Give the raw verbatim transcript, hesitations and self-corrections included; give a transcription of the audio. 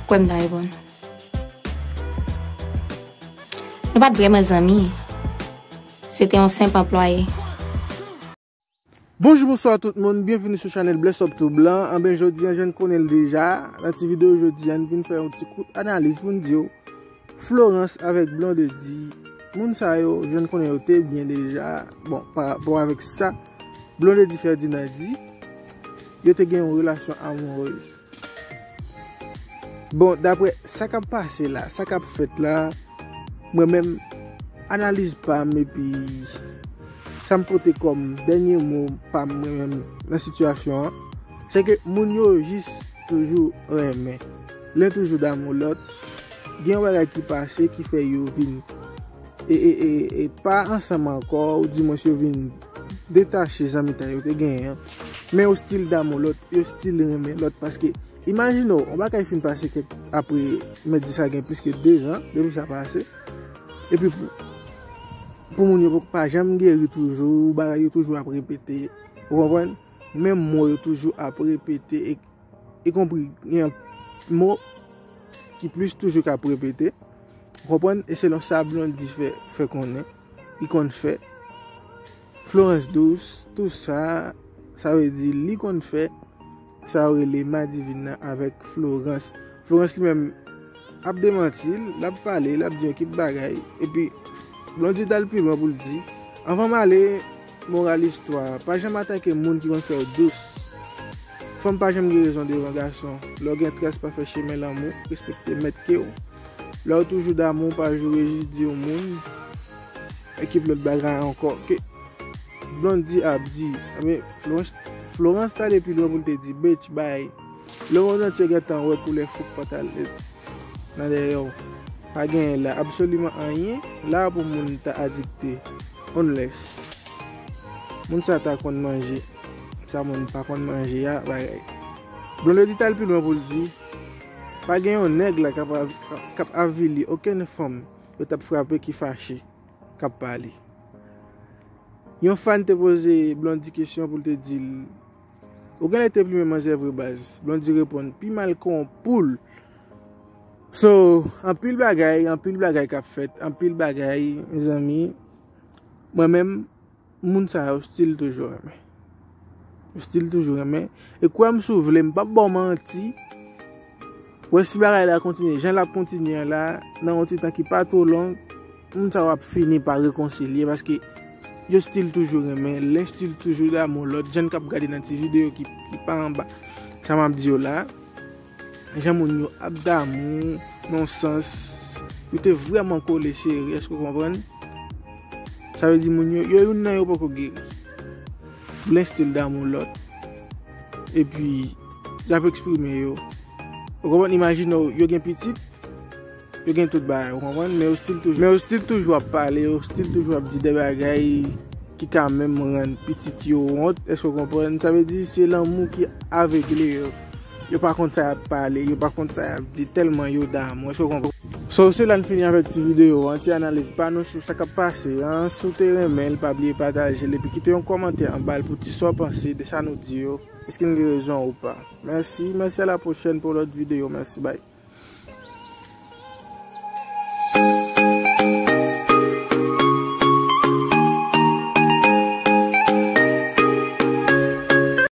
Kwè m ta reponn. Nou pa t vrèman zanmi. Se te yon senp anplwaye. Bonjou, bonswa tout moun, byenvini sou chanèl Bless Up To Blan. Anben, jodi a, jan n konnen l deja, nan ti videyo jodi a, n vin fè yon ti kout analiz pou n di w, Florence avèk Blondedy, moun sa yo, jan n konnen yo te byen deja, bon, pa rapò avèk sa Blondedy Ferdinand di, yo te gen yon relasyon amourèz. Bon, daprè sa k ap pase la, sa k ap fèt la, mwen menm, analiz pa m epi sa m pote kòm dènye mo pa m mwen menm nan sitiyasyon an, se ke moun yo jis toujou renmen. Len toujou damou lòt. Gen yon bagay ki pase ki fè yo vin e, e, e, e pa ansanm ankò, oudimwens yo vin detache zanmitay yo te genyen an. Men yo still damou lòt, yo still renmen lòt, paske imajine w, yon bagay fin pase kèk, apre, mèt di sa gen plis ke de zan depi sa pase. Epi pou, pou moun yo pa janm geri toujou, bagay yo toujou ap repete. Ou konprann? Menm mo yo toujou ap repete, e, ikonpri gen mo ki plis toujou k ap repete. Ou konprann? E selon sa Blondedy fè, fè konnen, li konn fè. Florence Douce, tou sa, sa vle di li konn fè sa yo rele madivin nan avèk Florence. Florence li menm ap demanti l, l ap pale, l ap di yon kit bagay. Epi, Blondedy t al pi lwen pou l di, anvan m ale, moral istwa, pa janm atake moun ki konn fè w dous. Fanm pa janm gen rezon devan gason. Lè w gen tras, pa fè chemen lanmou, respekte mèt ke w. Lè w toujou damou, pa joure, jis di yon moun, ekip lòt bagay ankò. Ke Blondedy ap di, anben, Florence, Florence t ale pi lwen pou l te di, bitch, bay. Lemonn antye gentan wè koulè fouk pantalèt nan dèyè w. Pa genyen la absoliman anyen la pou moun ta adikte. Unless moun sa ta konn manje sa moun pa konn manje a, bagay. Blondedy t al pi lwen pou l di, pa gen yon nèg la k ap av-, k ap avili okenn fanm yo t ap frape ki fache, k ap pale. Yon fan te poze Blondedy kesyon pou l te di l, ou genlè te plimen manzè vre baz. Blondedy reponn, pi mal ke yon poul. So, anpil bagay, anpil bagay k ap fèt, anpil bagay, mezanmi. Mwen menm, moun sa yo still toujou renmen. Yo still toujou renmen. E kwè m si w vle, m p ap ba w manti. Wè si bagay la kontinye, jan l ap kontinye an la, nan yon ti tan ki pa twò long, moun sa yo ap fini pa rekonsilye paske yo still toujou renmen, len still toujou damou lòt, jan n k ap gade nan ti videyo ki, ki pa anba sa m ap di yo la. Jan moun yo ap damou, nan yon sans, yo te vrèman kole sere, èske w konprann? Sa vle di moun yo, yo youn nan yo poko geri. Len still damou lòt. Epi, y ap eksprime yo. Ou konprann? Imajine w, yo gen pitit, yo gen tout bagay, ou konprann? Men yo still toujou, men yo still toujou ap pale, yo still toujou ap di de bagay ki ka menm rann pitit yo wont. Èske w konprann? Sa vle di, se lanmou ki avegle yo. Yo pa konn sa y ap pale, yo pa konn sa y ap di, tèlman yo damou. Èske w konprann? So, se la n fini avèk ti videyo an, ti analiz pa nou sou sa k ap pase an. Si w te renmen l, pa bliye pataje l, epi kite yon kòmantè anba l pou di sa w panse de sa nou di yo. Èske n gen rezon ou pa? Mèsi, mèsi, a la pwochèn pou lòt videyo. Mèsi, bay.